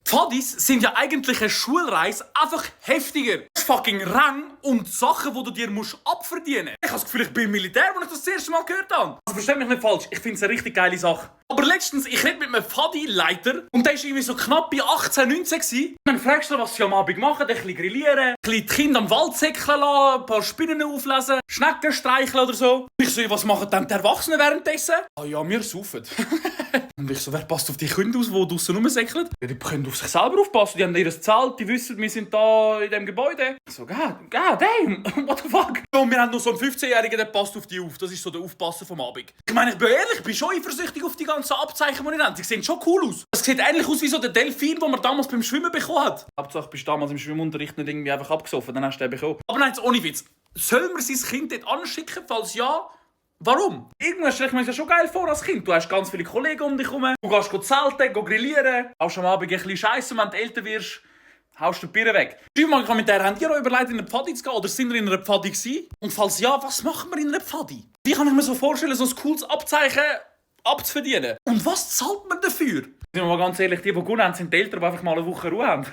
Pfadis sind ja eigentlich eine Schulreise einfach heftiger. Fucking Rang und Sachen, die du dir abverdienen musst. Ich habe das Gefühl, ich bin im Militär, als ich das erste Mal gehört habe. Also versteht mich nicht falsch, ich finde es eine richtig geile Sache. Aber letztens, ich rede mit einem Pfadi-Leiter und der war irgendwie so knapp bei 18, 19 gewesen. Und dann fragst du, was sie am Abend machen, ein bisschen grillieren, ein bisschen die Kinder am Wald säckeln lassen, ein paar Spinnen auflesen, Schnecken streicheln oder so. Und ich so, was machen dann die Erwachsenen währenddessen? Ah ja, wir saufen. Und ich so, wer passt auf die Kinder aus, die draussen rumsäckeln? Ja, die können auf sich selber aufpassen, die haben ihr Zelt, die wissen, wir sind da in diesem Gebäude. Ich so, God damn, what the fuck? Und wir haben noch so einen 15-Jährigen, der passt auf die auf. Das ist so der Aufpasser vom Abend. Ich meine, ich bin ehrlich, ich bin schon eifersüchtig auf die ganzen Abzeichen, die ich habe. Die sehen schon cool aus. Es sieht ähnlich aus wie so der Delfin, den man damals beim Schwimmen bekommen hat. Hauptsache, bist du damals im Schwimmunterricht nicht irgendwie einfach abgesoffen, dann hast du den bekommen. Aber nein, jetzt ohne Witz. Soll man sein Kind dort anschicken? Falls ja, warum? Irgendwann stelle ich mir das ja schon geil vor als Kind. Du hast ganz viele Kollegen um dich herum. Du gehst zelten, grillieren. Auch am Abend ein bisschen scheiße, wenn du älter wirst. Haust du die Birne weg. Schreib mal mit der, habt ihr euch überlegt, in eine Pfadi zu gehen? Oder sind ihr in einer Pfadi gewesen? Und falls ja, was macht man in einer Pfadi? Wie kann ich mir so vorstellen, so ein cooles Abzeichen abzuverdienen? Und was zahlt man dafür? Sind wir mal ganz ehrlich, die gewonnen haben, sind die Eltern, die einfach mal eine Woche Ruhe haben.